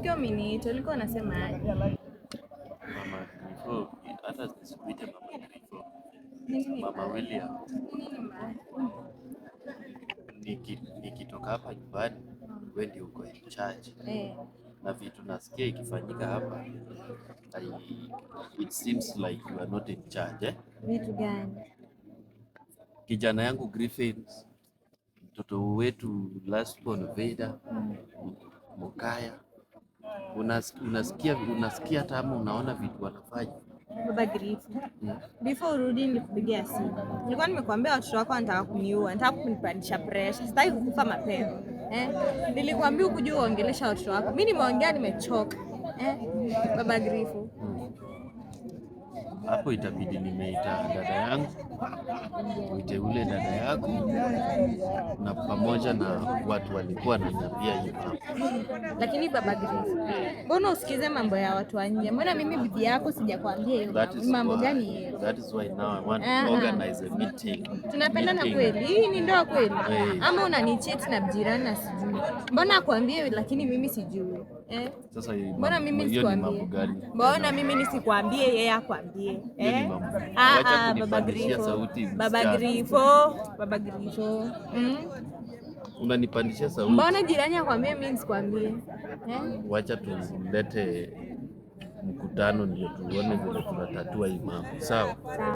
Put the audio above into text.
Nimesikia umeniita, ulikuwa unasema aje? Mama Grifo, hata nisikuite Mama Grifo. Nini ni Mama mbaya? William, Nini ni mbaya? nikitoka hapa nyumbani, wewe ndio uko in charge. Na vitu nasikia ikifanyika hapa, it seems like you are not in charge, eh? Vitu gani? Kijana yangu Griffins, mtoto wetu last born Veda, Mokaya, unasikia hata ama unaona vitu wanafanya. Baba Grifu. Before urudi nilikupigia simu. Nilikuwa nimekuambia watoto wako wanataka kuniua, wanataka kunipandisha pressure. Sitaki kukufa mapema. Eh? Nilikwambia ukuje uongelesha watoto wako. Mimi nimeongea, nimechoka. Eh? Baba Grifu. Hapo itabidi nimeita dada yangu, uite ule dada yako na pamoja na watu walikuwa wananiambia hiyo hapo. Lakini Baba Grifu, mbona usikize mambo ya watu wa nje? Mbona mimi bibi yako sijakwambia hiyo That mambo? is Mambo why, gani hiyo? that is why now I want to organize a meeting. Tunapendana Meeting. kweli? Hii ni ndoa kweli? Eh. Ama unanicheat na jirani na sijui? Mbona akwambie lakini mimi sijui? Eh? Sasa hiyo Mbona mimi hiyo ni mambo nisikwambie? gani? Mbona mimi nisikwambie yeye akwambie? Hiyo ni Eh? mambo. Ah, Wacha ah, Baba kunipandishia Grifo. sauti, Baba msichana. Grifo, Baba Grifo. Unanipandishia sauti. Mbona jirani akwambie mimi nisikwambie? Eh? Wacha tulete mkutano ndio tuone vile tunatatua hii mambo. Sawa? Sawa.